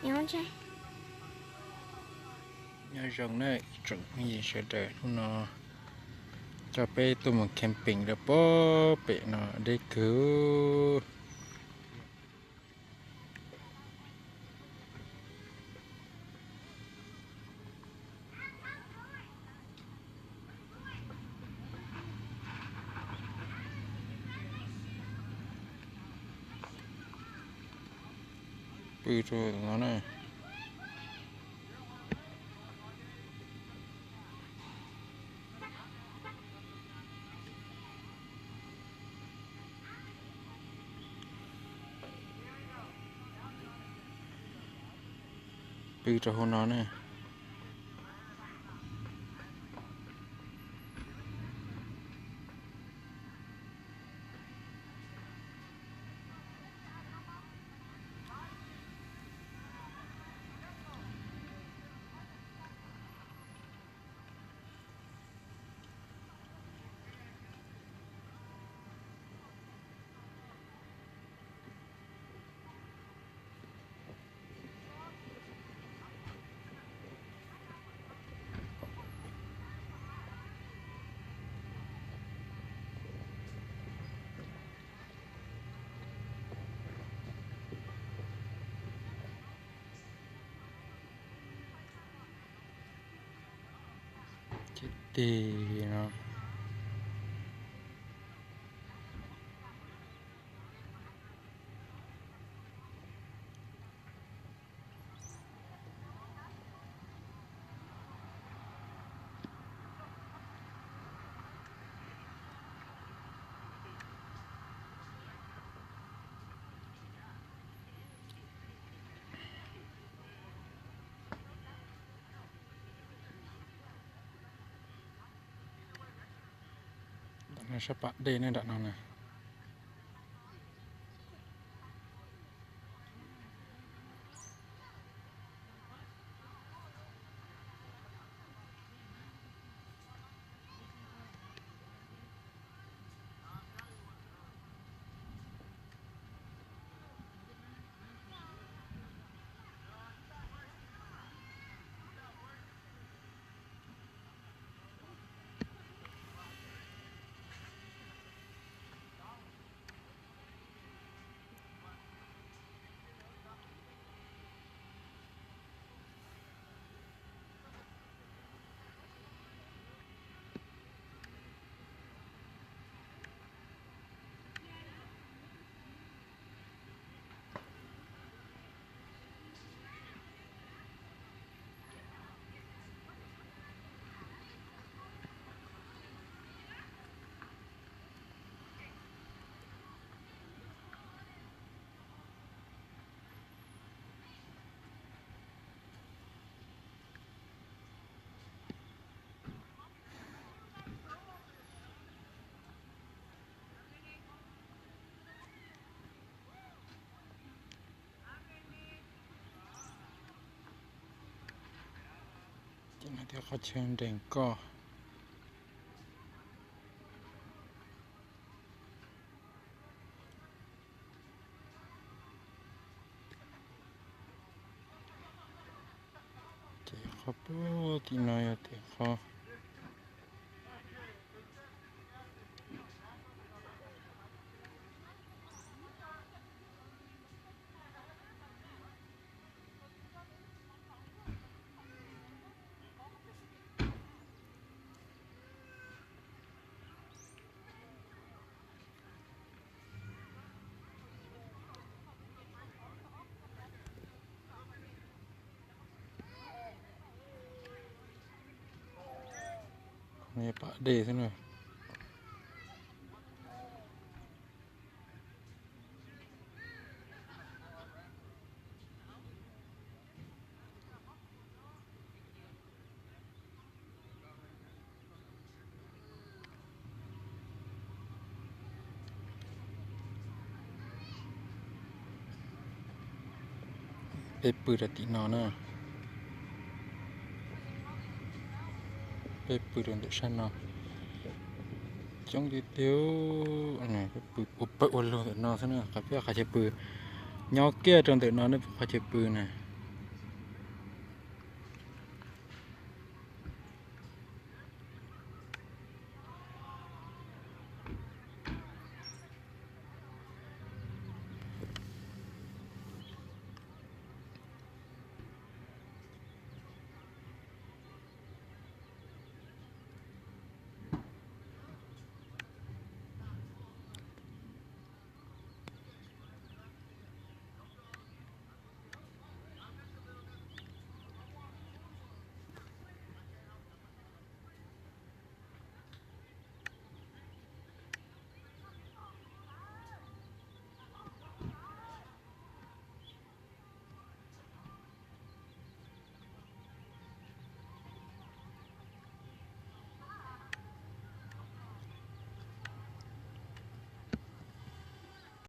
Nyob zoo na ib tsoom phooj ywg sawv daws, hnub no coj peb tuaj mus camping rau pem no deb kawg. Pw rau no na. Pw rau hauv no na. Ces tig no. Nram no sab pas dej ne, nram no na. Ces no thiab qhov chaw nres koj. Ces qhov puag tim no yog tias qhov Qhov no yog pas dej xwb na. Peb pw rau tim no na. Peb pw rau ntawm sab no. Coob tiag tiag. Peb pw ua pawg ua lug ntawm no xwb na, qhov peb qhov chaw pw. Nyob kiag rau ntawm no ne, qhov chaw pw na.